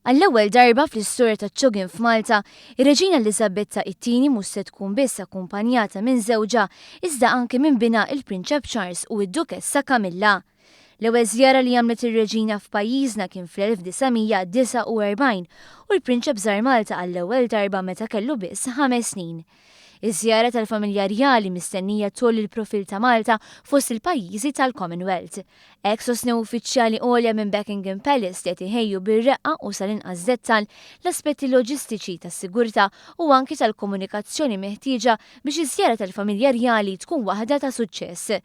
Għall-ewwel darba fl-istorja taċ-CHOGM f'Malta, ir-Reġina Eliżabetta it-Tieni mhux se tkun biss akkumpanjata minn żewġha iżda anke minn binha il-Prinċep Charles u d-Dukessa Camilla. L-ewwel żjara li għamlet ir-Reġina f'pajjiżna kien fl-1949 u l-Prinċep żar Malta għall-ewwel darba meta kellu biss ħames snin. Iż-żjara tal-familja rjali mistennija tgħolli l-profil ta' Malta fost il-pajjiżi tal-Commonwealth. Hekk sostnew uffiċjali għolja minn Buckingham Palace li qed iħejju bir-reqqa u sal-inqas dettall l-aspetti loġistiċi, tas-sigurtà u anki tal-komunikazzjoni meħtieġa biex iż-żjara tal-familja rjali tkun waħda ta' suċċess.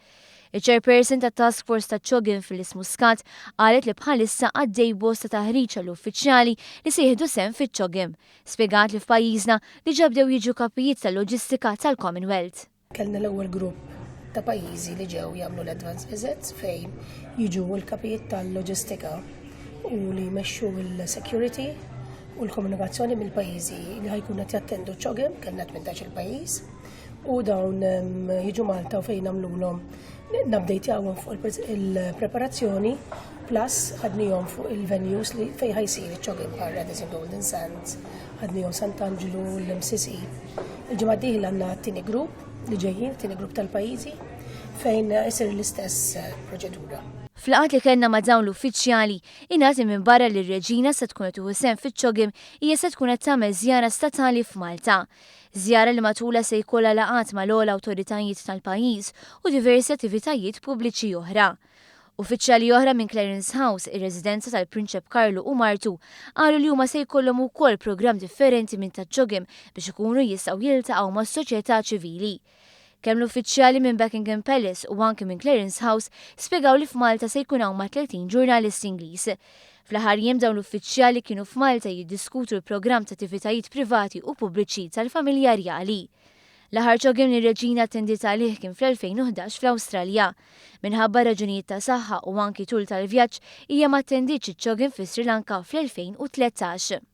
Iċ-Chairperson tat-Task Force taċ-CHOGM Phyllis Muscat qalet li bħalissa għaddej bosta taħriġ għall-uffiċjali li se jieħdu sehem fiċ-CHOGM. Spjegat li f'pajjiżna diġà bdew jiġu kapijiet tal-loġistika tal-Commonwealth. Kellna l-ewwel grupp ta' pajjiżi li ġew jagħmlu l-advance visits fejn jiġu l-kapijiet tal-loġistika u li jmexxu l-security u l-komunikazzjoni mill-pajjiżi li ħa jkunu qed jattendu ċ-CHOGM, kellna 18 il-pajjiż u dawn jiġu Malta u fejn nagħmlulhom nabdejtjawhom fuq il-preparazzjoni plus ħadnihom fuq il-venues li fejn ħa jsir iċ-CHOGM bħal Radisson Golden Sands, ħadnihom Sant'Anġlu, l-MCC. Il-ġimgħa d-dieħla għandna t-tieni grupp li ġejjin, t-tieni grupp tal-pajjiżi fejn isir l-istess proċedura. F'laqgħat li kellna ma' dawn l-uffiċjali, ingħad li minbarra li r-Reġina se tkun qed tieħu sehem fiċ-CHOGM hija se tkun qed tagħmel żjara statali f'Malta. Żjara li matulha se jkollha laqgħat mal-ogħla awtoritajiet tal-pajjiż u diversi attivitajiet pubbliċi oħra. Uffiċjali oħra minn Clarence House, ir-residenza tal-Prinċep Karlu u martu, qalu li huma se jkollhom ukoll programm differenti minn taċ-CHOGM biex ikunu jistgħu jiltaqgħu mas-soċjetà ċivili. Kemm l-uffiċjali minn Buckingham Palace u anki minn Clarence House spjegaw li f'Malta se jkun hawn mat-30 ġurnalist Ingliż. Fl-aħħar jiem dawn l-uffiċjali kienu f'Malta jiddiskutu l-programm ta' attivitajiet privati u pubbliċi tal-familja rjali. L-aħħar CHOGM li r-Reġina attendiet għalih kien fl-2011 fl-Awstralja. Minħabba raġunijiet ta' saħħa u anki tul tal-vjaġġ hija ma attendietx iċ-CHOGM fi Sri Lanka fl-2013.